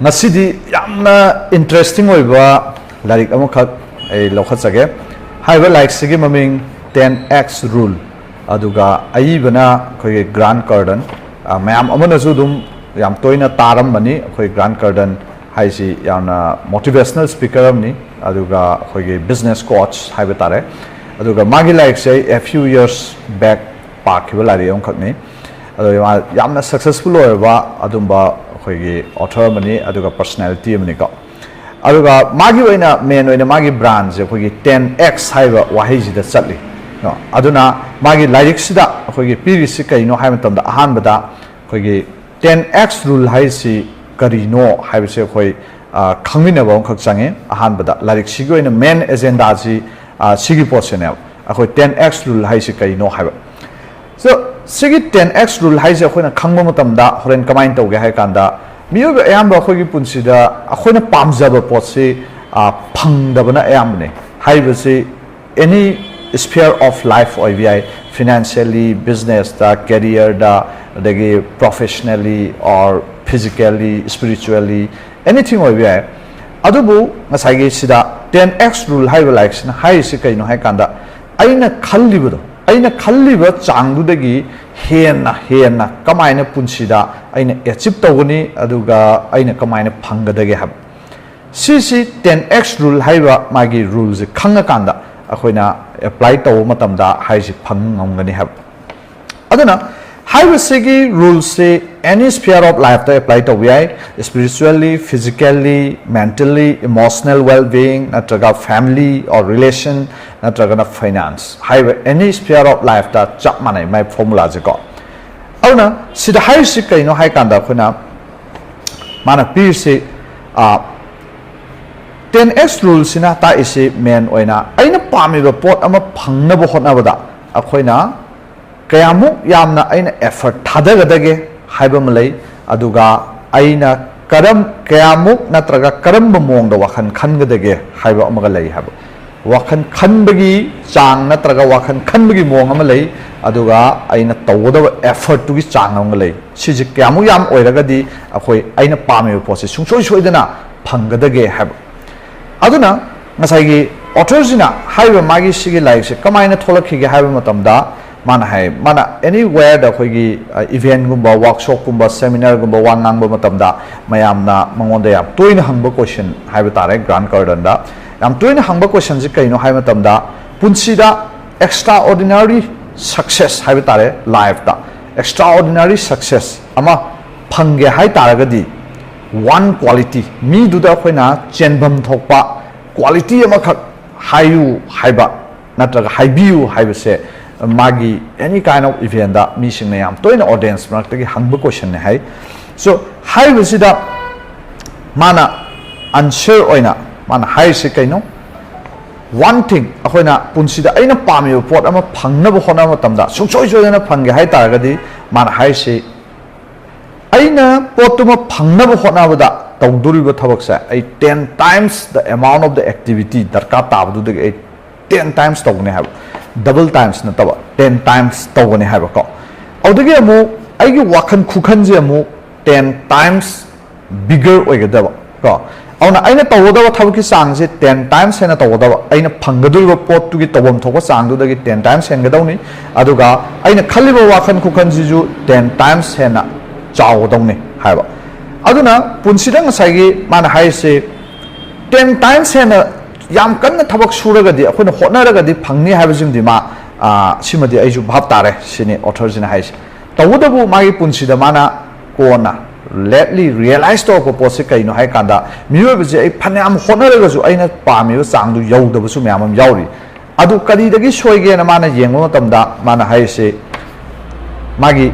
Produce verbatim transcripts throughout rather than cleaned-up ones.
ꯉꯁꯤꯗꯤ ꯌꯥꯝꯅ ꯏꯟꯇꯔꯦꯁꯇꯤꯡ ꯑꯣꯏꯕ ꯂꯥꯏꯔꯤꯛ ꯑꯃꯈꯛ ꯑꯩ ꯂꯧꯈꯠꯆꯒꯦ꯫ ꯍꯥꯏꯔꯤꯕ ꯂꯥꯏꯔꯤꯛꯁꯤꯒꯤ ꯃꯃꯤꯡ ten X Rule, ꯑꯗꯨꯒ ꯑꯏꯕꯅ ꯑꯩꯈꯣꯏꯒꯤ ꯒ꯭ꯔꯥꯟ ꯀꯔꯗꯟ꯫ ꯑ, ꯃꯌꯥꯝ ꯑꯃꯅꯁꯨ ꯑꯗꯨꯝ ꯌꯥꯝ ꯇꯣꯏꯅ ꯇꯥꯔꯝꯕꯅꯤ꯫ ꯑꯩꯈꯣꯏ ꯒ꯭ꯔꯥꯟ ꯀꯔꯗꯟ ꯍꯥꯏꯁꯤ ꯌꯥꯝꯅ ꯃꯣꯇꯤꯚꯦꯁꯅꯦꯜ ꯁ꯭ꯄꯤꯀꯔ ꯑꯃꯅꯤ, ꯑꯗꯨꯒ ꯑꯩꯈꯣꯏꯒꯤ ꯕꯤꯖꯤꯅꯦꯁ ꯀꯣꯆ ꯍꯥꯏꯕ ꯇꯥꯔꯦ꯫ ꯑꯗꯨꯒ ꯃꯥꯒꯤ ꯂꯥꯏꯔꯤꯛꯁꯦ ꯑꯩ a few years back ꯄꯥꯈꯤꯕ ꯂꯥꯏꯔꯤꯛ ꯑꯃꯈꯛꯅꯤ꯫ ꯑꯗꯣ ꯃꯥ ꯌꯥꯝꯅ ꯁꯛꯁꯦꯁꯐꯨꯜ ꯑꯣꯏꯔꯕ ꯑꯗꯨꯝꯕ ꯑꯩꯈꯣꯏꯒꯤ ꯑꯣꯊꯔ ꯑꯃꯅꯤ, ꯑꯗꯨꯒ ꯄꯔꯁꯅꯦꯂꯤꯇꯤ ꯑꯃꯅꯤꯀꯣ꯫ ꯑꯗꯨꯒ ꯃꯥꯒꯤ ꯑꯣꯏꯅ ꯃꯦꯟ ꯑꯣꯏꯅ ꯃꯥꯒꯤ ꯕ꯭ꯔꯥꯟꯁꯦ ꯑꯩꯈꯣꯏꯒꯤ ten X ꯍꯥꯏꯕ ꯋꯥꯍꯩꯁꯤꯗ ꯆꯠꯂꯤ꯫ ꯀꯣ, ꯑꯗꯨꯅ ꯃꯥꯒꯤ ꯂꯥꯏꯔꯤꯛꯁꯤꯗ ꯑꯩꯈꯣꯏꯒꯤ ꯄꯤꯔꯤꯁꯤ ꯀꯩꯅꯣ ꯍꯥꯏꯕ ꯃꯇꯝꯗ, ꯑꯍꯥꯟꯕꯗ ꯑꯩꯈꯣꯏꯒꯤ ten X Rule ꯍꯥꯏꯁꯤ ꯀꯔꯤꯅꯣ ꯍꯥꯏꯕꯁꯦ ꯑꯩꯈꯣꯏ, ꯑ, ꯈꯪꯃꯤꯟꯅꯕ ꯑꯃꯈꯛ ꯆꯪꯉꯤ꯫ ꯑꯍꯥꯟꯕꯗ ꯂꯥꯏꯔꯤꯛꯁꯤꯒꯤ ꯑꯣꯏꯅ ꯃꯦꯟ ꯑꯦꯖꯦꯟꯗꯥꯁꯤ, ꯑ, ꯁꯤꯒꯤ ꯄꯣꯠꯁꯤꯅꯦꯕ, ꯑꯩꯈꯣꯏ ten X Rule ꯍꯥꯏꯁꯤ ꯀꯩꯅꯣ ꯍꯥꯏꯕ꯫ So, ꯁꯤꯒꯤ ten X Rule ꯍꯥꯏꯁꯦ ꯑꯩꯈꯣꯏꯅ ꯈꯪꯕ ꯃꯇꯝꯗ ꯍꯣꯔꯦꯟ ꯀꯃꯥꯏꯅ ꯇꯧꯒꯦ ꯍꯥꯏ ꯀꯥꯟꯗ, ꯃꯤꯑꯣꯏꯕ ꯑꯌꯥꯝꯕ ꯑꯩꯈꯣꯏꯒꯤ ꯄꯨꯟꯁꯤꯗ ꯑꯩꯈꯣꯏꯅ ꯄꯥꯝꯖꯕ ꯄꯣꯠꯁꯤ, ꯑ, ꯐꯪꯗꯕꯅ ꯑꯌꯥꯝꯕꯅꯦ꯫ ꯍꯥꯏꯔꯤꯕꯁꯤ any sphere of life ꯑꯣꯏꯕ ꯌꯥꯏ, ꯐꯤꯅꯥꯟꯁꯤꯌꯦꯜꯂꯤ, ꯕꯤꯖꯤꯅꯦꯁꯇ, ꯀꯦꯔꯤꯌꯔꯗ, ꯑꯗꯒꯤ professionally or physically, spiritually, anything ꯑꯣꯏꯕ ꯌꯥꯏ꯫ ꯑꯗꯨꯕꯨ ꯉꯁꯥꯏꯒꯤ ꯁꯤꯗ ten X Rule ꯍꯥꯏꯔꯤꯕ ꯂꯥꯏꯔꯤꯛꯁꯤꯅ ꯍꯥꯏꯔꯤꯁꯤ ꯀꯩꯅꯣ ꯍꯥꯏ ꯀꯥꯟꯗ, ꯑꯩꯅ ꯈꯜꯂꯤꯕꯗꯣ, ꯑꯩꯅ ꯈꯜꯂꯤꯕ ꯆꯥꯡꯗꯨꯗꯒꯤ ꯍꯦꯟꯅ ꯍꯦꯟꯅ ꯀꯃꯥꯏꯅ ꯄꯨꯟꯁꯤꯗ ꯑꯩꯅ ꯑꯦꯆꯤꯞ ꯇꯧꯒꯅꯤ, ꯑꯗꯨꯒ ꯑꯩꯅ ꯀꯃꯥꯏꯅ ꯐꯪꯒꯗꯒꯦ ꯍꯥꯏꯕ꯫ ꯁꯤꯁꯤ ten X Rule ꯍꯥꯏꯔꯤꯕ ꯃꯥꯒꯤ ꯔꯨꯜꯁꯦ ꯈꯪꯉꯀꯥꯟꯗ ꯑꯩꯈꯣꯏꯅ ꯑꯦꯄ꯭ꯂꯥꯏ ꯇꯧꯕ ꯃꯇꯝꯗ ꯍꯥꯏꯁꯤ ꯐꯪ ꯉꯝꯒꯅꯤ ꯍꯥꯏꯕ꯫ ꯑꯗꯨꯅ ꯍꯥꯏꯔꯤꯕꯁꯤꯒꯤ ꯔꯨꯜꯁꯤ any sphere of lifeꯇ ꯑꯦꯄ꯭ꯂꯥꯏ ꯇꯧꯕ ꯌꯥꯏ꯫ Spiritually, physically, mentally, emotional well-being, ꯅꯠꯇ꯭ꯔꯒ family or relation, ꯅꯠꯇ꯭ꯔꯒꯅ finance, ꯍꯥꯏꯔꯤꯕ any sphere of lifeꯇ ꯆꯞ ꯃꯥꯟꯅꯩ ꯃꯥꯏ ꯐꯣꯔꯃꯨꯂꯥꯁꯦꯀꯣ꯫ ꯑꯗꯨꯅ ꯁꯤꯗ ꯍꯥꯏꯔꯤꯁꯤ ꯀꯩꯅꯣ ꯍꯥꯏ ꯀꯥꯟꯗ, ꯑꯩꯈꯣꯏꯅ ꯃꯥꯅ ꯄꯤꯔꯤꯁꯤ, ꯑ, ten X Ruleꯁꯤꯅ ꯇꯥꯛꯏꯁꯤ ꯃꯦꯟ ꯑꯣꯏꯅ ꯑꯩꯅ ꯄꯥꯝꯃꯤꯕ ꯄꯣꯠ ꯑꯃ ꯐꯪꯅꯕ ꯍꯣꯠꯅꯕꯗ ꯑꯩꯈꯣꯏꯅ ꯀꯌꯥꯃꯨꯛ ꯌꯥꯝꯅ ꯑꯩꯅ ꯑꯦꯐꯔꯠ ꯊꯥꯗꯒꯗꯒꯦ ꯍꯥꯏꯕ ꯑꯃ ꯂꯩ, ꯑꯗꯨꯒ ꯑꯩꯅ ꯀꯔꯝ, ꯀꯌꯥꯃꯨꯛ ꯅꯠꯇ꯭ꯔꯒ ꯀꯔꯝꯕ ꯃꯑꯣꯡꯗ ꯋꯥꯈꯜ ꯈꯟꯒꯗꯒꯦ ꯍꯥꯏꯕ ꯑꯃꯒ ꯂꯩ ꯍꯥꯏꯕ꯫ ꯋꯥꯈꯜ ꯈꯟꯕꯒꯤ ꯆꯥꯡ ꯅꯠꯇ꯭ꯔꯒ ꯋꯥꯈꯜ ꯈꯟꯕꯒꯤ ꯃꯑꯣꯡ ꯑꯃ ꯂꯩ, ꯑꯗꯨꯒ ꯑꯩꯅ ꯇꯧꯒꯗꯕ effortꯇꯨꯒꯤ ꯆꯥꯡ ꯑꯃꯒ ꯂꯩ꯫ ꯁꯤꯁꯦ ꯀꯌꯥꯃꯨꯛ ꯌꯥꯝ ꯑꯣꯏꯔꯒꯗꯤ ꯑꯩꯈꯣꯏ ꯑꯩꯅ ꯄꯥꯝꯃꯤꯕ ꯄꯣꯠꯁꯦ ꯁꯨꯡꯁꯣꯏ ꯁꯣꯏꯗꯅ ꯐꯪꯒꯗꯒꯦ ꯍꯥꯏꯕ꯫ ꯑꯗꯨꯅ ꯉꯁꯥꯏꯒꯤ authorꯁꯤꯅ ꯍꯥꯏꯔꯤꯕ ꯃꯥꯒꯤ ꯁꯤꯒꯤ ꯂꯥꯏꯔꯤꯛꯁꯦ ꯀꯃꯥꯏꯅ ꯊꯣꯛꯂꯛꯈꯤꯒꯦ ꯍꯥꯏꯕ ꯃꯇꯝꯗ, ꯃꯥꯅ ꯍꯥꯏ, ꯃꯥꯅ anywhereꯗ ꯑꯩꯈꯣꯏꯒꯤ eventꯒꯨꯝꯕ, workshopꯀꯨꯝꯕ, seminarꯒꯨꯝꯕ ꯋꯥ ꯉꯥꯡꯕ ꯃꯇꯝꯗ ꯃꯌꯥꯝꯅ ꯃꯉꯣꯟꯗ ꯌꯥꯝ ꯇꯣꯏꯅ ꯍꯪꯕ question ꯍꯥꯏꯕ ꯇꯥꯔꯦ, Grant Cardoneꯗ ꯌꯥꯝ ꯇꯣꯏꯅ ꯍꯪꯕ questionꯁꯤ ꯀꯩꯅꯣ ꯍꯥꯏꯕ ꯃꯇꯝꯗ, ꯄꯨꯟꯁꯤꯗ extraordinary success ꯍꯥꯏꯕ ꯇꯥꯔꯦ, lifeꯇ extraordinary success ꯑꯃ ꯐꯪꯒꯦ ꯍꯥꯏ ꯇꯥꯔꯒꯗꯤ one quality, ꯃꯤꯗꯨꯗ ꯑꯩꯈꯣꯏꯅ ꯆꯦꯟꯐꯝ ꯊꯣꯛꯄ quality ꯑꯃꯈꯛ ꯍꯥꯏꯌꯨ ꯍꯥꯏꯕ ꯅꯠꯇ꯭ꯔꯒ ꯍꯥꯏꯕꯤꯌꯨ ꯍꯥꯏꯕꯁꯦ, ꯃꯥꯒꯤ any kind of eventꯗ ꯃꯤꯁꯤꯡꯅ ꯌꯥꯝ ꯇꯣꯏꯅ audience ꯃꯔꯛꯇꯒꯤ ꯍꯪꯕ questionꯅꯦ ꯍꯥꯏ꯫ So ꯍꯥꯏꯔꯤꯕꯁꯤꯗ ꯃꯥꯅ answer ꯑꯣꯏꯅ ꯃꯥꯅ ꯍꯥꯏꯔꯤꯁꯦ ꯀꯩꯅꯣ? One thing, ꯑꯩꯈꯣꯏꯅ ꯄꯨꯟꯁꯤꯗ ꯑꯩꯅ ꯄꯥꯝꯃꯤꯕ ꯄꯣꯠ ꯑꯃ ꯐꯪꯅꯕ ꯍꯣꯠꯅꯕ ꯃꯇꯝꯗ ꯁꯨꯡꯁꯣꯏ ꯁꯣꯏꯗꯅ ꯐꯪꯒꯦ ꯍꯥꯏ ꯇꯥꯔꯒꯗꯤ, ꯃꯥꯅ ꯍꯥꯏꯔꯤꯁꯤ, ꯑꯩꯅ ꯄꯣꯠꯇꯨꯃ ꯐꯪꯅꯕ ꯍꯣꯠꯅꯕꯗ ꯇꯧꯗꯣꯔꯤꯕ ꯊꯕꯛꯁꯦ ꯑꯩ ten times the amount of the activity ꯗꯔꯀꯥꯔ ꯇꯥꯕꯗꯨꯗꯒꯤ ꯑꯩ ten times ꯇꯧꯒꯅꯤ ꯍꯥꯏꯕ, double times ꯅꯠꯇꯕ, ten times ꯇꯧꯒꯅꯤ ꯍꯥꯏꯕꯀꯣ꯫ ꯑꯗꯨꯗꯒꯤ ꯑꯃꯨꯛ ꯑꯩꯒꯤ ꯋꯥꯈꯜ ꯈꯨꯈꯟꯁꯦ ꯑꯃꯨꯛ ten times bigger ꯑꯣꯏꯒꯗꯕ ꯀꯣ꯫ ꯑꯗꯨꯅ ꯑꯩꯅ ꯇꯧꯒꯗꯕ ꯊꯕꯛꯀꯤ ꯆꯥꯡꯁꯦ ten times ꯍꯦꯟꯅ ꯇꯧꯒꯗꯕ, ꯑꯩꯅ ꯐꯪꯒꯗꯧꯔꯤꯕ ꯄꯣꯠꯇꯨꯒꯤ ꯇꯧꯐꯝ ꯊꯣꯛꯄ ꯆꯥꯡꯗꯨꯗꯒꯤ ten times ꯍꯦꯟꯒꯗꯧꯅꯤ꯫ ꯑꯗꯨꯒ ꯑꯩꯅ ꯈꯜꯂꯤꯕ ꯋꯥꯈꯜ ꯈꯨꯈꯟꯁꯤꯁꯨ ten times ꯍꯦꯟꯅ ꯆꯥꯎꯒꯗꯧꯅꯤ ꯍꯥꯏꯕ꯫ ꯑꯗꯨꯅ ꯄꯨꯟꯁꯤꯗ ꯉꯁꯥꯏꯒꯤ ꯃꯥꯅ ꯍꯥꯏꯔꯤꯁꯦ, ten times ꯍꯦꯟꯅ ꯌꯥꯝ ꯀꯟꯅ ꯊꯕꯛ ꯁꯨꯔꯒꯗꯤ, ꯑꯩꯈꯣꯏꯅ ꯍꯣꯠꯅꯔꯒꯗꯤ ꯐꯪꯅꯤ ꯍꯥꯏꯕꯁꯤꯃꯗꯤ ꯃꯥ, ꯑꯥ, ꯁꯤꯃꯗꯤ ꯑꯩꯁꯨ ꯚꯥꯞ ꯇꯥꯔꯦ, ꯁꯤꯅꯤ authorꯁꯤꯅ ꯍꯥꯏꯁꯦ꯫ ꯇꯧꯕꯇꯕꯨ ꯃꯥꯒꯤ ꯄꯨꯟꯁꯤꯗ ꯃꯥꯅ ꯀꯣꯟꯅ lately realize ꯇꯧꯔꯛꯄ ꯄꯣꯠꯁꯦ ꯀꯩꯅꯣ ꯍꯥꯏ ꯀꯥꯟꯗ, ꯃꯤꯑꯣꯏꯕꯁꯦ ꯑꯩ ꯐꯅꯌꯥꯝ ꯍꯣꯠꯅꯔꯒꯁꯨ ꯑꯩꯅ ꯄꯥꯝꯃꯤꯕ ꯆꯥꯡꯗꯨ ꯌꯧꯗꯕꯁꯨ ꯃꯌꯥꯝ ꯑꯃ ꯌꯥꯎꯔꯤ꯫ ꯑꯗꯨ ꯀꯔꯤꯗꯒꯤ ꯁꯣꯏꯒꯦꯅ ꯃꯥꯅ ꯌꯦꯡꯕ ꯃꯇꯝꯗ, ꯃꯥꯅ ꯍꯥꯏꯔꯤꯁꯦ, ꯃꯥꯒꯤ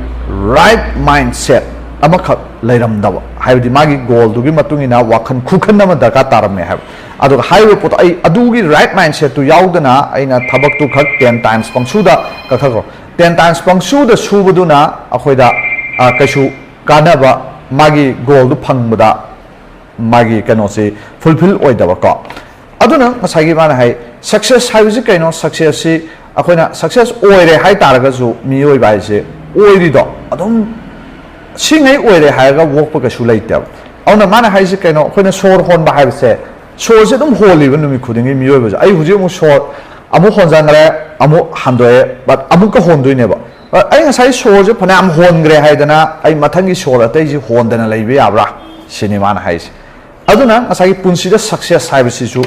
right mindset ꯑꯃꯈꯛ ꯂꯩꯔꯝꯗꯕ, ꯍꯥꯏꯕꯗꯤ ꯃꯥꯒꯤ goalꯗꯨꯒꯤ ꯃꯇꯨꯡ ꯏꯟꯅ ꯋꯥꯈꯜ ꯈꯨꯈꯟ ꯑꯃ ꯗꯔꯀꯥꯔ ꯇꯥꯔꯝꯃꯦ ꯍꯥꯏꯕ꯫ ꯑꯗꯨꯒ ꯍꯥꯏꯔꯤꯕ ꯄꯣꯠꯇꯣ, ꯑꯩ ꯑꯗꯨꯒꯤ right mindsetꯇꯨ ꯌꯥꯎꯗꯅ ꯑꯩꯅ ꯊꯕꯛꯇꯨ ꯈꯛ ten times ꯄꯪꯁꯨꯗ ꯀꯛꯊꯈ꯭ꯔꯣ, ten times ꯄꯪꯁꯨꯗ ꯁꯨꯕꯗꯨꯅ ꯑꯩꯈꯣꯏꯗ, ꯑ, ꯀꯩꯁꯨ ꯀꯥꯟꯅꯕ, ꯃꯥꯒꯤ goalꯗꯨ ꯐꯪꯕꯗ ꯃꯥꯒꯤ ꯀꯩꯅꯣꯁꯤ fulfill ꯑꯣꯏꯗꯕꯀꯣ꯫ ꯑꯗꯨꯅ ꯉꯁꯥꯏꯒꯤ ꯃꯥꯅ ꯍꯥꯏ, ꯁꯛꯁꯦꯁ ꯍꯥꯏꯕꯁꯤ ꯀꯩꯅꯣ? ꯁꯛꯁꯦꯁꯁꯤ ꯑꯩꯈꯣꯏꯅ ꯁꯛꯁꯦꯁ ꯑꯣꯏꯔꯦ ꯍꯥꯏ ꯇꯥꯔꯒꯁꯨ, ꯃꯤꯑꯣꯏꯕ ꯍꯥꯏꯁꯦ ꯑꯣꯏꯔꯤꯗꯣ ꯑꯗꯨꯝ ꯁꯤꯉꯩ ꯑꯣꯏꯔꯦ ꯍꯥꯏꯔꯒ ꯑꯣꯛꯄ ꯀꯩꯁꯨ ꯂꯩꯇꯦꯕ꯫ ꯑꯗꯨꯅ ꯃꯥꯅ ꯍꯥꯏꯁꯦ ꯀꯩꯅꯣ? ꯑꯩꯈꯣꯏꯅ ꯁꯣꯔ ꯍꯣꯟꯕ ꯍꯥꯏꯕꯁꯦ, ꯁꯣꯔꯁꯦ ꯑꯗꯨꯝ ꯍꯣꯜꯂꯤꯕ ꯅꯨꯃꯤꯠ ꯈꯨꯗꯤꯡꯒꯤ ꯃꯤꯑꯣꯏꯕꯁꯦ꯫ ꯑꯩ ꯍꯧꯖꯤꯛ ꯑꯃꯨꯛ ꯁꯣꯔ ꯑꯃꯨꯛ ꯍꯣꯟꯖꯟꯈ꯭ꯔꯦ, ꯑꯃꯨꯛ ꯍꯟꯗꯣꯛꯑꯦ, but ꯑꯃꯨꯛꯀ ꯍꯣꯟꯗꯣꯏꯅꯦꯕ꯫ But ꯑꯩ ꯉꯁꯥꯏ ꯁꯣꯔꯁꯦ ꯐꯅꯌꯥꯝ ꯍꯣꯟꯈ꯭ꯔꯦ ꯍꯥꯏꯗꯅ ꯑꯩ ꯃꯊꯪꯒꯤ ꯁꯣꯔ ꯑꯇꯩꯁꯤ ꯍꯣꯟꯗꯅ ꯂꯩꯕ ꯌꯥꯕ꯭ꯔꯥ? ꯁꯤꯅꯤ ꯃꯥꯅ ꯍꯥꯏꯁꯦ꯫ ꯑꯗꯨꯅ ꯉꯁꯥꯏꯒꯤ ꯄꯨꯟꯁꯤꯗ ꯁꯛꯁꯦꯁ ꯍꯥꯏꯕꯁꯤꯁꯨ,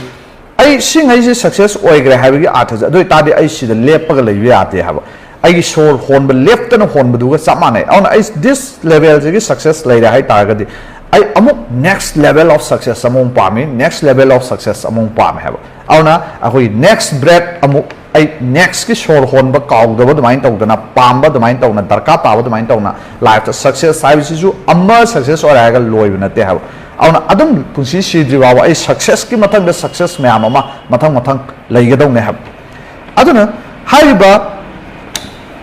ꯑꯩ ꯁꯤꯉꯩꯁꯦ ꯁꯛꯁꯦꯁ ꯑꯣꯏꯈ꯭ꯔꯦ ꯍꯥꯏꯕꯒꯤ ꯑꯥꯔꯊꯁꯦ, ꯑꯗꯨ ꯑꯣꯏꯇꯥꯔꯗꯤ ꯑꯩ ꯁꯤꯗ ꯂꯦꯞꯄꯒ ꯂꯩꯕ ꯌꯥꯗꯦ ꯍꯥꯏꯕ꯫ ꯑꯩꯒꯤ ꯁꯣꯔ ꯍꯣꯟꯕ ꯂꯦꯞꯇꯅ ꯍꯣꯟꯕꯗꯨꯒ ꯆꯞ ꯃꯥꯟꯅꯩ꯫ ꯑꯗꯨꯅ ꯑꯩ ꯗꯤꯁ ꯂꯦꯚꯦꯜꯁꯤꯒꯤ ꯁꯛꯁꯦꯁ ꯂꯩꯔꯦ ꯍꯥꯏ ꯇꯥꯔꯒꯗꯤ, ꯑꯩ ꯑꯃꯨꯛ next level of success ꯑꯃꯃꯨꯛ ꯄꯥꯝꯃꯤ, next level of success ꯑꯃꯃꯨꯛ ꯄꯥꯝꯃꯦ ꯍꯥꯏꯕ꯫ ꯑꯗꯨꯅ ꯑꯩꯈꯣꯏꯒꯤ next breath ꯑꯃꯨꯛ, ꯑꯩ ꯅꯦꯛꯁꯀꯤ ꯁꯣꯔ ꯍꯣꯟꯕ ꯀꯥꯎꯗꯕ ꯑꯗꯨꯃꯥꯏꯅ ꯇꯧꯗꯅ, ꯄꯥꯝꯕ ꯑꯗꯨꯃꯥꯏꯅ ꯇꯧꯅ, ꯗꯔꯀꯥꯔ ꯇꯥꯕ ꯑꯗꯨꯃꯥꯏꯅ ꯇꯧꯅ, ꯂꯥꯏꯐꯇ ꯁꯛꯁꯦꯁ ꯍꯥꯏꯕꯁꯤꯁꯨ ꯑꯃ ꯁꯛꯁꯦꯁ ꯑꯣꯏꯔꯦ ꯍꯥꯏꯔꯒ ꯂꯣꯏꯕ ꯅꯠꯇꯦ ꯍꯥꯏꯕ꯫ ꯑꯗꯨꯅ ꯑꯗꯨꯝ ꯄꯨꯟꯁꯤ ꯁꯤꯗ꯭ꯔꯤ ꯐꯥꯎꯕ ꯑꯩ ꯁꯛꯁꯦꯁꯀꯤ ꯃꯊꯪꯗ ꯁꯛꯁꯦꯁ ꯃꯌꯥꯝ ꯑꯃ ꯃꯊꯪ ꯃꯊꯪ ꯂꯩꯒꯗꯧꯅꯦ ꯍꯥꯏꯕ꯫ ꯑꯗꯨꯅ ꯍꯥꯏꯔꯤꯕ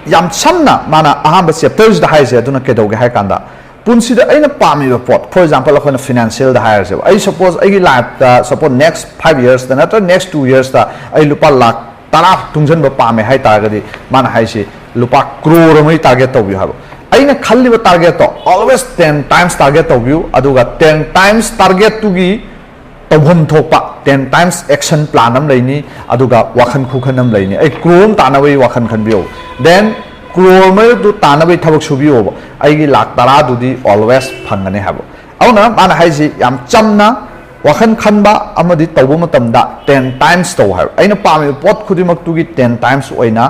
ꯌꯥꯝ ꯁꯝꯅ ꯃꯥꯅ ꯑꯍꯥꯟꯕ ꯆꯦꯞꯇꯔꯁꯤꯗ ꯍꯥꯏꯔꯤꯁꯦ, ꯑꯗꯨꯅ ꯀꯩꯗꯧꯒꯦ ꯍꯥꯏ ꯀꯥꯟꯗ, ꯄꯨꯟꯁꯤꯗ ꯑꯩꯅ ꯄꯥꯝꯃꯤꯕ ꯄꯣꯠ, for example, ꯑꯩꯈꯣꯏꯅ ꯐꯤꯅꯥꯟꯁꯤꯌꯦꯜꯗ ꯍꯥꯏꯔꯁꯦꯕ, ꯑꯩ ꯁꯄꯣꯁ ꯑꯩꯒꯤ ꯂꯥꯏꯐꯇ ꯁꯄꯣꯁ ꯅꯦꯛꯁ ꯐꯥꯏꯚ ꯌꯔꯁꯇ ꯅꯠꯇ꯭ꯔꯒ ꯅꯦꯛꯁ ꯇꯨ ꯌꯔꯁꯇ ꯑꯩ ꯂꯨꯄꯥ ꯂꯥꯛ ꯇꯔꯥ ꯇꯨꯡꯁꯤꯟꯕ ꯄꯥꯝꯃꯦ ꯍꯥꯏ ꯇꯥꯔꯒꯗꯤ, ꯃꯥꯅ ꯍꯥꯏꯁꯤ ꯂꯨꯄꯥ ꯀ꯭ꯔꯣꯔ ꯑꯃꯒꯤ ꯇꯥꯔꯒꯦꯠ ꯇꯧꯕꯤꯌꯨ ꯍꯥꯏꯕ꯫ ꯑꯩꯅ ꯈꯜꯂꯤꯕ ꯇꯥꯔꯒꯦꯠꯇꯣ always ten times target ꯇꯧꯕꯤꯌꯨ, ꯑꯗꯨꯒ ten times target ꯇꯨꯒꯤ ꯇꯧꯐꯝ ꯊꯣꯛꯄ ten times action plan ꯑꯃ ꯂꯩꯅꯤ, ꯑꯗꯨꯒ ꯋꯥꯈꯜ ꯈꯨꯈꯟ ꯑꯃ ꯂꯩꯅꯤ꯫ ꯑꯩ ꯀ꯭ꯔꯣꯔ ꯑꯃ ꯇꯥꯅꯕꯒꯤ ꯋꯥꯈꯜ ꯈꯟꯕꯤꯌꯣ, then ꯀ꯭ꯔꯣꯔ ꯑꯃꯗꯨ ꯇꯥꯅꯕꯒꯤ ꯊꯕꯛ ꯁꯨꯕꯤꯌꯣꯕ꯫ ꯑꯩꯒꯤ ꯂꯥꯛ ꯇꯔꯥꯗꯨꯗꯤ always ꯐꯪꯒꯅꯤ ꯍꯥꯏꯕ꯫ ꯑꯗꯨꯅ ꯃꯥꯅ ꯍꯥꯏꯁꯤ ꯌꯥꯝ ꯆꯝꯅ ꯋꯥꯈꯜ ꯈꯟꯕ ꯑꯃꯗꯤ ꯇꯧꯕ ꯃꯇꯝꯗ ten times ꯇꯧ ꯍꯥꯏꯕ꯫ ꯑꯩꯅ ꯄꯥꯝꯃꯤꯕ ꯄꯣꯠ ꯈꯨꯗꯤꯡꯃꯛꯇꯨꯒꯤ ten times ꯑꯣꯏꯅ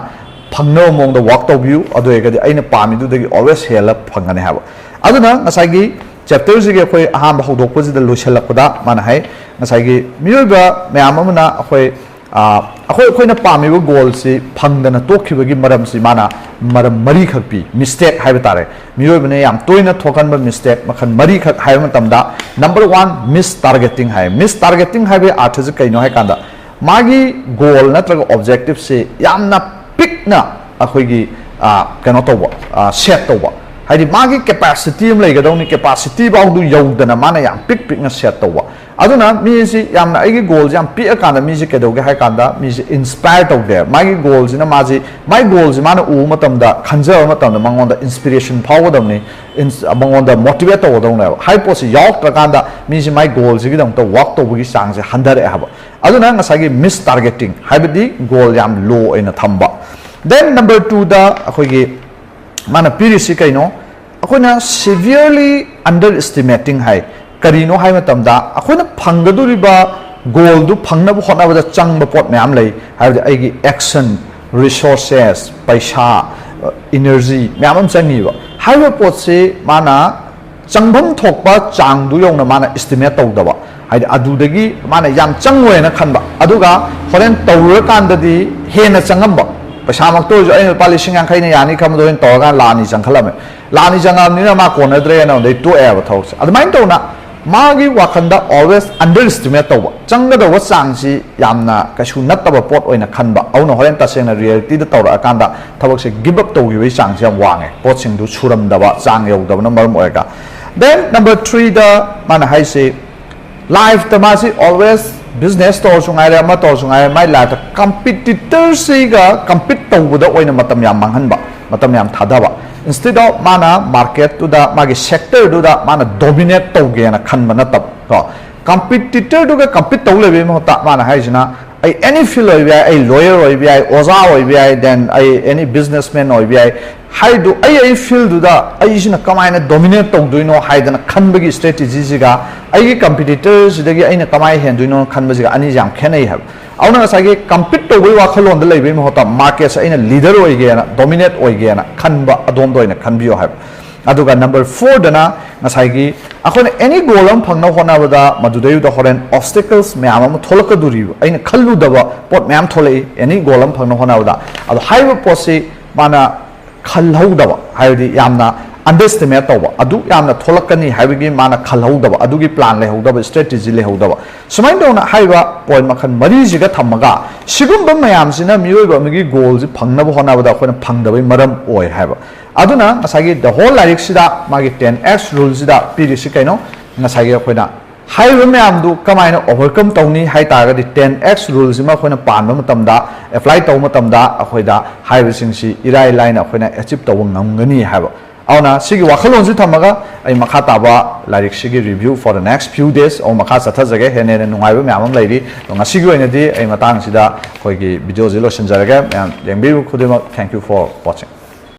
ꯐꯪꯅꯕ ꯃꯑꯣꯡꯗ ꯋꯥꯛ ꯇꯧꯕꯤꯌꯨ, ꯑꯗꯨ ꯑꯣꯏꯔꯒꯗꯤ ꯑꯩꯅ ꯄꯥꯝꯃꯤꯗꯨꯗꯒꯤ always ꯍꯦꯜꯂ ꯐꯪꯒꯅꯤ ꯍꯥꯏꯕ꯫ ꯑꯗꯨꯅ ꯉꯁꯥꯏꯒꯤ ꯆꯦꯞꯇꯔꯁꯤꯒꯤ ꯑꯩꯈꯣꯏ ꯑꯍꯥꯟꯕ ꯍꯧꯗꯣꯛꯄꯁꯤꯗ ꯂꯣꯏꯁꯤꯜꯂꯛꯄꯗ ꯃꯥꯅ ꯍꯥꯏ, ꯉꯁꯥꯏꯒꯤ ꯃꯤꯑꯣꯏꯕ ꯃꯌꯥꯝ ꯑꯃꯅ ꯑꯩꯈꯣꯏ, ꯑ, ꯑꯩꯈꯣꯏ, ꯑꯩꯈꯣꯏꯅ ꯄꯥꯝꯃꯤꯕ ꯒꯣꯜꯁꯤ ꯐꯪꯗꯅ ꯇꯣꯛꯈꯤꯕꯒꯤ ꯃꯔꯝꯁꯤ ꯃꯥꯅ ꯃꯔꯝ ꯃꯔꯤꯈꯛ ꯄꯤ, ꯃꯤꯁꯇꯦꯛ ꯍꯥꯏꯕ ꯇꯥꯔꯦ꯫ ꯃꯤꯑꯣꯏꯕꯅ ꯌꯥꯝ ꯇꯣꯏꯅ ꯊꯣꯛꯍꯟꯕ ꯃꯤꯁꯇꯦꯛ ꯃꯈꯜ ꯃꯔꯤꯈꯛ ꯍꯥꯏꯕ ꯃꯇꯝꯗ, number one, miss targeting ꯍꯥꯏ꯫ Miss targeting ꯍꯥꯏꯕꯒꯤ ꯑꯥꯔꯊꯁꯤ ꯀꯩꯅꯣ ꯍꯥꯏ ꯀꯥꯟꯗ, ꯃꯥꯒꯤ ꯒꯣꯜ ꯅꯠꯇ꯭ꯔꯒ ꯑꯣꯕꯖꯦꯛꯇꯤꯞꯁꯤ ꯌꯥꯝꯅ ꯄꯤꯛꯅ ꯑꯩꯈꯣꯏꯒꯤ, ꯑ, ꯀꯩꯅꯣ ꯇꯧꯕ, ꯁꯦꯠ ꯇꯧꯕ꯫ ꯍꯥꯏꯗꯤ ꯃꯥꯒꯤ ꯀꯦꯄꯥꯁꯤꯇꯤ ꯑꯃ ꯂꯩꯒꯗꯧꯅꯤ, ꯀꯦꯄꯥꯁꯤꯇꯤ ꯐꯥꯎꯗꯨ ꯌꯧꯗꯅ ꯃꯥꯅ ꯌꯥꯝ ꯄꯤꯛ ꯄꯤꯛꯅ ꯁꯦꯠ ꯇꯧꯕ꯫ ꯑꯗꯨꯅ ꯃꯤꯁꯤ ꯌꯥꯝꯅ ꯑꯩꯒꯤ ꯒꯣꯜꯁꯤ ꯌꯥꯝ ꯄꯤꯛꯑꯀꯥꯟꯗ ꯃꯤꯁꯤ ꯀꯩꯗꯧꯒꯦ ꯍꯥꯏ ꯀꯥꯟꯗ ꯃꯤꯁꯤ ꯏꯟꯁꯄꯥꯌꯔ ꯇꯧꯗꯦ꯫ ꯃꯥꯒꯤ ꯒꯣꯜꯁꯤꯅ ꯃꯥꯁꯤ, ꯃꯥꯏ ꯒꯣꯜꯁꯤ ꯃꯥꯅ ꯎꯕ ꯃꯇꯝꯗ, ꯈꯟꯖꯕ ꯃꯇꯝꯗ ꯃꯉꯣꯟꯗ ꯏꯟꯁꯄꯤꯔꯦꯁꯟ ꯐꯥꯎꯒꯗꯕꯅꯤ, ꯃꯉꯣꯟꯗ ꯃꯣꯇꯤꯚꯦꯠ ꯇꯧꯒꯗꯧꯅꯦꯕ꯫ ꯍꯥꯏ ꯄꯣꯠꯁꯤ ꯌꯥꯎꯔꯛꯇ꯭ꯔꯀꯥꯟꯗ ꯃꯤꯁꯤ ꯃꯥꯏ ꯒꯣꯜꯁꯤꯒꯤꯗꯃꯛꯇ ꯋꯥꯛ ꯇꯧꯕꯒꯤ ꯆꯥꯡꯁꯦ ꯍꯟꯊꯔꯛꯑꯦ ꯍꯥꯏꯕ꯫ ꯑꯗꯨꯅ ꯉꯁꯥꯏꯒꯤ ꯃꯤꯁ ꯇꯥꯔꯒꯦꯇꯤꯡ, ꯍꯥꯏꯕꯗꯤ ꯒꯣꯜ ꯌꯥꯝ ꯂꯣ ꯑꯣꯏꯅ ꯊꯝꯕ꯫ ꯗꯦꯟ ꯅꯝꯕꯔ ꯇꯨꯗ ꯑꯩꯈꯣꯏꯒꯤ ꯃꯥꯅ ꯄꯤꯔꯤꯁꯤ ꯀꯩꯅꯣ? ꯑꯩꯈꯣꯏꯅ ꯁꯤꯚꯤꯌꯔꯂꯤ ꯑꯟꯗꯔ ꯏꯁꯇꯤꯃꯦꯇꯤꯡ ꯍꯥꯏ꯫ ꯀꯔꯤꯅꯣ ꯍꯥꯏꯕ ꯃꯇꯝꯗ, ꯑꯩꯈꯣꯏꯅ ꯐꯪꯒꯗꯧꯔꯤꯕ ꯒꯣꯜꯗꯨ ꯐꯪꯅꯕ ꯍꯣꯠꯅꯕꯗ ꯆꯪꯕ ꯄꯣꯠ ꯃꯌꯥꯝ ꯂꯩ꯫ ꯍꯥꯏꯕꯗꯤ ꯑꯩꯒꯤ ꯑꯦꯛꯁꯟ, ꯔꯤꯁꯣꯔꯁꯦꯁ, ꯄꯩꯁꯥ, ꯏꯅꯔꯖꯤ ꯃꯌꯥꯝ ꯑꯃ ꯆꯪꯉꯤꯕ꯫ ꯍꯥꯏꯔꯤꯕ ꯄꯣꯠꯁꯤ ꯃꯥꯅ ꯆꯪꯐꯝ ꯊꯣꯛꯄ ꯆꯥꯡꯗꯨ ꯌꯧꯅ ꯃꯥꯅ ꯏꯁꯇꯤꯃꯦꯠ ꯇꯧꯗꯕ, ꯍꯥꯏꯗꯤ ꯑꯗꯨꯗꯒꯤ ꯃꯥꯅ ꯌꯥꯝ ꯆꯪꯉꯣꯏꯅ ꯈꯟꯕ, ꯑꯗꯨꯒ ꯍꯣꯔꯦꯟ ꯇꯧꯔꯨꯔꯀꯥꯟꯗꯗꯤ ꯍꯦꯟꯅ ꯆꯪꯉꯝꯕ꯫ ꯄꯩꯁꯥꯃꯛꯇ ꯑꯣꯏꯔꯁꯨ ꯑꯩꯅ ꯂꯨꯄꯥ ꯂꯤꯁꯤꯡ ꯌꯥꯡꯈꯩꯅ ꯌꯥꯅꯤ ꯈꯟꯕꯗꯣ ꯍꯣꯔꯦꯟ ꯇꯧꯔꯀꯥꯟꯗ ꯂꯥꯛ ꯑꯅꯤ ꯆꯪꯈꯠꯂꯝꯃꯦ꯫ ꯂꯥꯛ ꯑꯅꯤ ꯆꯪꯉꯛꯑꯕꯅꯤꯅ ꯃꯥ ꯀꯣꯟꯅꯗ꯭ꯔꯦꯅ ꯑꯗꯩ ꯇꯣꯛꯑꯦꯕ ꯊꯕꯛꯁꯦ꯫ ꯑꯗꯨꯃꯥꯏꯅ ꯇꯧꯅ ꯃꯥꯒꯤ ꯋꯥꯈꯜꯗ always underestimate ꯇꯧꯕ, ꯆꯪꯒꯗꯧꯕ ꯆꯥꯡꯁꯤ ꯌꯥꯝꯅ ꯀꯩꯁꯨ ꯅꯠꯇꯕ ꯄꯣꯠ ꯑꯣꯏꯅ ꯈꯟꯕ꯫ ꯑꯗꯨꯅ ꯍꯣꯔꯦꯟ ꯇꯁꯦꯡꯅ ꯔꯤꯌꯦꯂꯤꯇꯤꯗ ꯇꯧꯔꯛꯑꯀꯥꯟꯗ ꯊꯕꯛꯁꯦ ꯒꯤꯞ ꯑꯞ ꯇꯧꯈꯤꯕꯒꯤ ꯆꯥꯡꯁꯦ ꯌꯥꯝ ꯋꯥꯡꯉꯦ, ꯄꯣꯠꯁꯤꯡꯗꯨ ꯁꯨꯔꯝꯗꯕ, ꯆꯥꯡ ꯌꯧꯗꯕꯅ ꯃꯔꯝ ꯑꯣꯏꯔꯒ꯫ ꯗꯦꯟ ꯅꯝꯕꯔ ꯊ꯭ꯔꯤꯗ ꯃꯥꯅ ꯍꯥꯏꯁꯦ, ꯂꯥꯏꯐꯇ ꯃꯥꯁꯤ always, ꯕꯤꯖꯤꯅꯦꯁ ꯇꯧꯔꯁꯨ ꯉꯥꯏꯔꯦ, ꯑꯃ ꯇꯧꯔꯁꯨ ꯉꯥꯏꯔꯦ, ꯃꯥꯏ ꯂꯥꯏꯐꯇ ꯀꯝꯄꯤꯇꯤꯇꯔꯁꯤꯒ ꯀꯝꯄꯤꯠ ꯇꯧꯕꯗ ꯑꯣꯏꯅ ꯃꯇꯝ ꯌꯥꯝ ꯃꯥꯡꯍꯟꯕ, ꯃꯇꯝ ꯌꯥꯝ ꯊꯥꯗꯕ꯫ Instead of ꯃꯥꯅ ꯃꯥꯔꯀꯦꯠꯇꯨꯗ, ꯃꯥꯒꯤ ꯁꯦꯛꯇꯔꯗꯨꯗ ꯃꯥꯅ ꯗꯣꯃꯤꯅꯦꯠ ꯇꯧꯒꯦꯅ ꯈꯟꯕ ꯅꯠꯇꯕ ꯀꯣ, ꯀꯝꯄꯤꯇꯤꯇꯔꯗꯨꯒ ꯀꯝꯄꯤꯠ ꯇꯧ ꯂꯩꯕꯒꯤ ꯃꯍꯨꯠꯇ ꯃꯥꯅ ꯍꯥꯏꯁꯤꯅ, ꯑꯩ ꯑꯦꯅꯤ ꯐꯤꯜ ꯑꯣꯏꯕ ꯌꯥꯏ, ꯑꯩ ꯂꯣꯌꯔ ꯑꯣꯏꯕ ꯌꯥꯏ, ꯑꯣꯖꯥ ꯑꯣꯏꯕ ꯌꯥꯏ, ꯗꯦꯟ ꯑꯩ ꯑꯦꯅꯤ ꯕꯤꯖꯤꯅꯦꯁꯃꯦꯟ ꯑꯣꯏꯕ ꯌꯥꯏ, ꯍꯥꯏꯗꯨ ꯑꯩ, ꯑꯩ ꯐꯤꯜꯗꯨꯗ ꯑꯩꯁꯤꯅ ꯀꯃꯥꯏꯅ ꯗꯣꯃꯤꯅꯦꯠ ꯇꯧꯗꯣꯏꯅꯣ ꯍꯥꯏꯗꯅ ꯈꯟꯕꯒꯤ ꯏꯁꯇ꯭ꯔꯦꯇꯦꯖꯤꯁꯤꯒ ꯑꯩꯒꯤ ꯀꯝꯄꯤꯇꯤꯇꯔꯁꯤꯗꯒꯤ ꯑꯩꯅ ꯀꯃꯥꯏꯅ ꯍꯦꯟꯗꯣꯏꯅꯣ ꯈꯟꯕꯁꯤꯒ ꯑꯅꯤꯁꯦ ꯌꯥꯝ ꯈꯦꯠꯅꯩ ꯍꯥꯏꯕ꯫ ꯑꯗꯨꯅ ꯉꯁꯥꯏꯒꯤ ꯀꯝꯄꯤꯠ ꯇꯧꯕꯒꯤ ꯋꯥꯈꯜꯂꯣꯟꯗ ꯂꯩꯕꯒꯤ ꯃꯍꯨꯠꯇ ꯃꯥꯔꯀꯦꯠꯁꯦ ꯑꯩꯅ ꯂꯤꯗꯔ ꯑꯣꯏꯒꯦꯅ, ꯗꯣꯃꯤꯅꯦꯠ ꯑꯣꯏꯒꯦꯅ ꯈꯟꯕ ꯑꯗꯣꯝꯗ ꯑꯣꯏꯅ ꯈꯟꯕꯤꯌꯣ ꯍꯥꯏꯕ꯫ ꯑꯗꯨꯒ ꯅꯝꯕꯔ ꯐꯣꯔꯗꯅ ꯉꯁꯥꯏꯒꯤ ꯑꯩꯈꯣꯏꯅ ꯑꯦꯅꯤ ꯒꯣꯜ ꯑꯃ ꯐꯪꯅꯕ ꯍꯣꯠꯅꯕꯗ ꯃꯗꯨꯗꯩꯗꯨꯗ ꯍꯣꯔꯦꯟ ꯑꯣꯕꯁꯇꯤꯀꯜꯁ ꯃꯌꯥꯝ ꯑꯃ ꯊꯣꯛꯂꯛꯀꯗꯣꯔꯤꯕ, ꯑꯩꯅ ꯈꯜꯂꯨꯗꯕ ꯄꯣꯠ ꯃꯌꯥꯝ ꯊꯣꯛꯂꯛꯏ꯫ ꯑꯦꯅꯤ ꯒꯣꯜ ꯑꯃ ꯐꯪꯅꯕ ꯍꯣꯠꯅꯕꯗ, ꯑꯗꯣ ꯍꯥꯏꯔꯤꯕ ꯄꯣꯠꯁꯤ ꯃꯥꯅ ꯈꯜꯍꯧꯗꯕ, ꯍꯥꯏꯕꯗꯤ ꯌꯥꯝꯅ ꯑꯟꯗꯔꯁꯇꯤꯃꯦꯠ ꯇꯧꯕ, ꯑꯗꯨ ꯌꯥꯝꯅ ꯊꯣꯛꯂꯛꯀꯅꯤ ꯍꯥꯏꯕꯒꯤ ꯃꯥꯅ ꯈꯜꯍꯧꯗꯕ, ꯑꯗꯨꯒꯤ ꯄ꯭ꯂꯥꯟ ꯂꯩꯍꯧꯗꯕ, ꯏꯁꯇ꯭ꯔꯦꯇꯦꯖꯤ ꯂꯩꯍꯧꯗꯕ, ꯁꯨꯃꯥꯏꯅ ꯇꯧꯅ ꯍꯥꯏꯔꯤꯕ ꯄꯣꯏꯟ ꯃꯈꯜ ꯃꯔꯤꯁꯤꯒ ꯊꯝꯃꯒ ꯁꯤꯒꯨꯝꯕ ꯃꯌꯥꯝꯁꯤꯅ ꯃꯤꯑꯣꯏꯕ ꯑꯃꯒꯤ ꯒꯣꯜꯁꯤ ꯐꯪꯅꯕ ꯍꯣꯠꯅꯕꯗ ꯑꯩꯈꯣꯏꯅ ꯐꯪꯗꯕꯩ ꯃꯔꯝ ꯑꯣꯏ ꯍꯥꯏꯕ꯫ ꯑꯗꯨꯅ ꯉꯁꯥꯏꯒꯤ the whole ꯂꯥꯏꯔꯤꯛꯁꯤꯗ ꯃꯥꯒꯤ ten x ruleꯁꯤꯗ ꯄꯤꯔꯤꯁꯤ ꯀꯩꯅꯣ? ꯉꯁꯥꯏꯒꯤ ꯑꯩꯈꯣꯏꯅ ꯍꯥꯏꯔꯤꯕ ꯃꯌꯥꯝꯗꯨ ꯀꯃꯥꯏꯅ overcome ꯇꯧꯅꯤ ꯍꯥꯏ ꯇꯥꯔꯒꯗꯤ, ten x ruleꯁꯤꯃ ꯑꯩꯈꯣꯏꯅ ꯄꯥꯟꯕ ꯃꯇꯝꯗ, apply ꯇꯧꯕ ꯃꯇꯝꯗ ꯑꯩꯈꯣꯏꯗ ꯍꯥꯏꯔꯤꯕꯁꯤꯡꯁꯤ ꯏꯔꯥꯏ ꯂꯥꯏꯅ ꯑꯩꯈꯣꯏꯅ achieve ꯇꯧꯕ ꯉꯝꯒꯅꯤ ꯍꯥꯏꯕ꯫ ꯑꯗꯨꯅ ꯁꯤꯒꯤ ꯋꯥꯈꯜꯂꯣꯟꯁꯤ ꯊꯝꯃꯒ ꯑꯩ ꯃꯈꯥ ꯇꯥꯕ ꯂꯥꯏꯔꯤꯛꯁꯤꯒꯤ review for the next few days ꯑꯃꯨꯛ ꯃꯈꯥ ꯆꯠꯊꯖꯒꯦ꯫ ꯍꯦꯟꯅ ꯍꯦꯟꯅ ꯅꯨꯡꯉꯥꯏꯕ ꯃꯌꯥꯝ ꯑꯃ ꯂꯩꯔꯤ꯫ ꯑꯗꯣ ꯉꯁꯤꯒꯤ ꯑꯣꯏꯅꯗꯤ ꯑꯩ ꯃꯇꯥꯡꯁꯤꯗ ꯑꯩꯈꯣꯏꯒꯤ videoꯁꯤ ꯂꯣꯏꯁꯤꯟꯖꯔꯒꯦ꯫ ꯃꯌꯥꯝ ꯌꯦꯡꯕꯤꯔꯤꯕ ꯈꯨꯗꯤꯡꯃꯛ, thank you for watching꯫